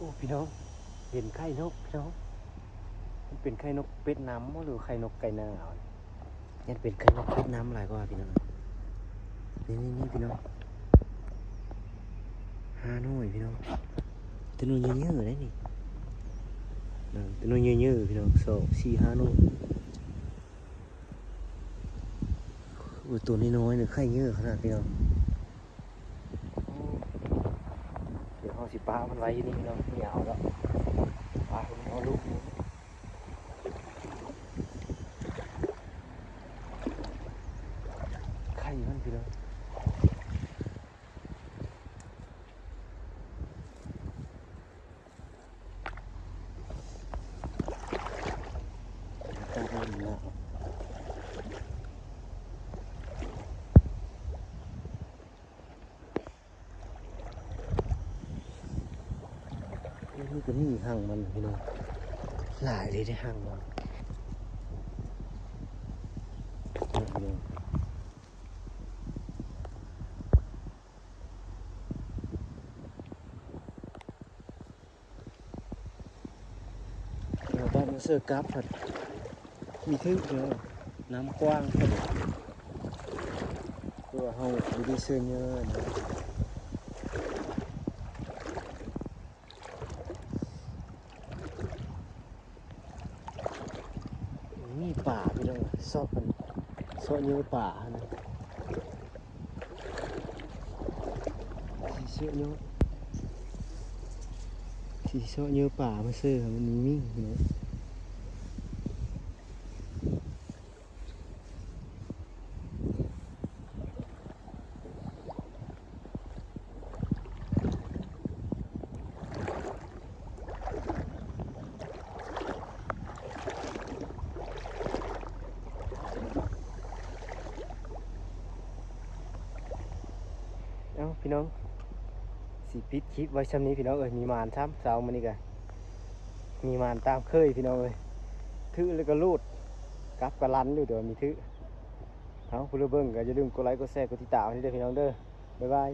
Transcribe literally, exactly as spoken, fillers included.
โอ้พี่น้อง เห็นไข่นกพี่น้อง มันเป็นไข่นกเป็ดน้ำบ่หรือไข่นกไก่นาวะ ยันเป็นไข่นกเป็ดน้ำหลายกว่าพี่น้อง นี่นี่นี่พี่น้อง ห้าหน่วยพี่น้อง ตัวหน่วยเยอะๆได้นี่ นะตัวหน่วยเยอะๆพี่น้อง สอง สี่ ห้าหน่วย โอ้ยตัวน้อยๆเนี่ยไข่เยอะขนาดพี่น้อง โอ้ เดี๋ยวเฮาสิปะมันไว้อยู่นี่พี่น้อง อย่าเอาแล้ว ปะมันเอาลูกนี้ ไข่มันพี่น้อง นี่ก็มีหั่งมันพี่น้อง หลายเลยได้หั่งมัน เราต้องมาเสิร์ฟกราฟผัด มีทึกเนาะ น้ำกว้างครับ ตัวเฮาอยู่ที่เซินเยอะนะ มีป่าพี่น้อง ซอกกัน ซอกเยอะป่านะ สีเสื้อเยอะ สีเสื้อเยอะป่ามาเสื้อมันมีมีเนาะ เอ้าพี่น้อง สิปิดคลิปไว้ช่ำนี้พี่น้องเอ้ย มีหมานซ้ำเช้ามื้อนี้กะ มีหมานตามเคยพี่น้องเอ้ย ถือแล้วก็ลูด กลับกะลันอยู่ แต่ว่ามีถือ เอ้า ผู้เบิ่งก็อย่าลืมกดไลค์ กดแชร์ กดติดตามให้ด้วยพี่น้องเด้อ บ๊ายบาย